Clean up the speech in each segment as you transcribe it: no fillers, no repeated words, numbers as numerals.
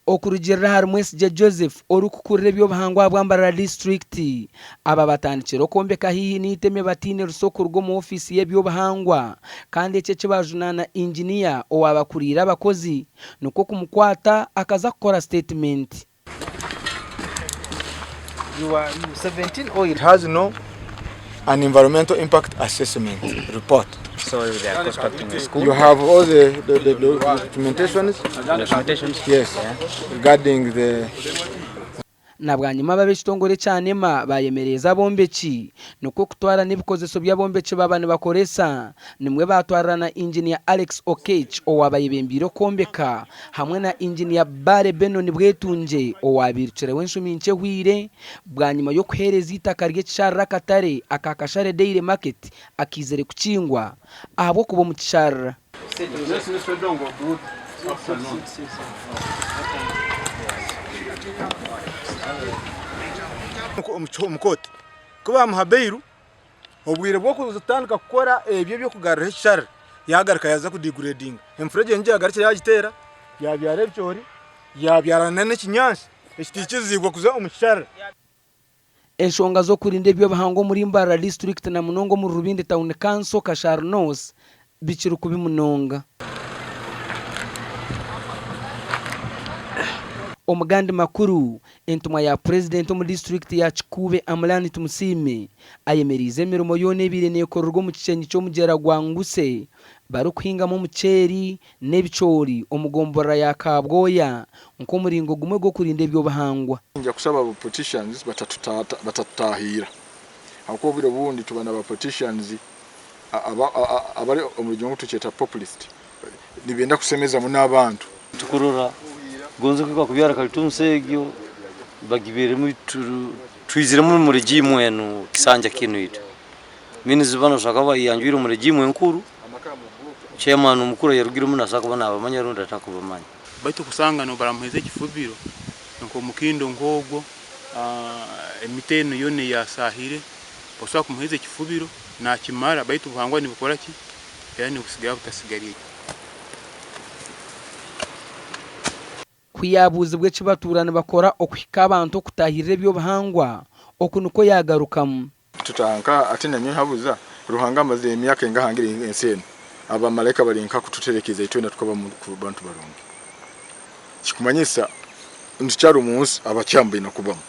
Okurugiirira ahari Mwesigye Joseph orikukurira eby'obuhangwa ahabwa Mbarara disiturikiti, aba batandikire okwombeka haihi n'eiteme bataine rusa okuruga omu ofiisi y'eby'obuhangwa kandi eki eki bajunaana inginiya owaabakuriire abakozi nikwo kumukwata akaza kukora sitetimenti. It has no an environmental impact assessment report. So they are constructing a school. You have all the, the, the documentations. Documentations. Yes, regarding the Na bwanyima abo ab'ekitongore ekya nema baayemereeza abombeki, nikwo kutwara n'ebikozeso by'abombeki baaba nibakoresa, nimwe baatwarira na Inginiya Alex Oketch owaaba ayebembeire okwombeka hamwe na Inginiya Bbaale Benon Bwetungye owaabiirukireho enshumi nkye ehweire bwanyima y'okuheereza eitaka ry'ekisharara akatare aka Kashare Dairy Market akaizire kukingwa ahabw'okuba omu kisharara. Omu kooti ku baamuha bairu, obwire bw'okutandika kukora ebyo eby'okugaruraho ekisharara yaagaruka yaaza kudigurediinga. Enfuregye niyo yaagarukire yaagiteera, yaabyara ebicoori, yaabyara n'ekinyaatsi ekitiikiriziibwe kuza omu kisharara. Enshonga z'okurinda eby'obuhangwa omuri Mbarara disiturikiti na munonga omuri Rubindi Town Council, Kashari North bikiri kubi munonga. Omu gandi makuru, entumwa ya Purezidenti omu disiturikiti ya Kikuube Amulani Tumusiime ayemeriize emirimo yoona ebaire nekorerwa omu kishengye ky'omugyera gwa Nguse barikuhingamu omuceeri n'ebicoori omu gomborora ya Kabwoya nk'omuringo gumwe gw'okurinda eby'obuhangwa. Nja kushaba aba politicians batatutahiira ahabw'okuba obwire obundi tuba na ba politicians abari omu rujungu tukyeta populist nibenda kusemeza muno abantu. Tukurora gonza kuhika kubyara kalitunsi egyo bagibairemu twiziremu omu regimu enu kisanja kinu itwe. Means banu basobora kuba bayanjwire omu regimu enkuru, chairman omukuru ayarugiremu nasobora kuba nabamanya rundi atakubamanya. Baitu kusanga nobaramuheza ekifubiro nk'omukindo nk'ogwo, emiti enu yoona eyasahire, osobola kumuheza ekifubiro nakimara baitu obuhangwa nibukora ki? Era nibusigara butasigarire. Ku yaabuuzibwa eki batuura nibakora okuhika abantu okutaahirira eby'obuhangwa, oku nikwo yaagarukamu. Tutaaha nkaha ati nanyowe nhabuza, Ruhanga amazire emyaka enga ahangire ensi enu, abamalaika bari nkaha kututerekereza itwena tukaba bantu barungi? Kikumanyisa nitukyari omu nsi abakyamu baine kubamu.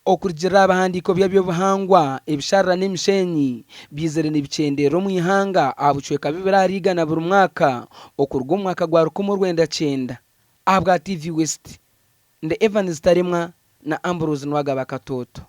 Okurugiirira aha bihandiiko by'eby'obuhangwa, ebisharara n'emishenyi byizire nibikyendeera omu ihanga aha bucweka bibiri ahari igana buri mwaka okuruga omu mwaka gwa 1900. Ahabwa TV West, ndi Evans Taremwa na Ambrose Nwagaba Katooto.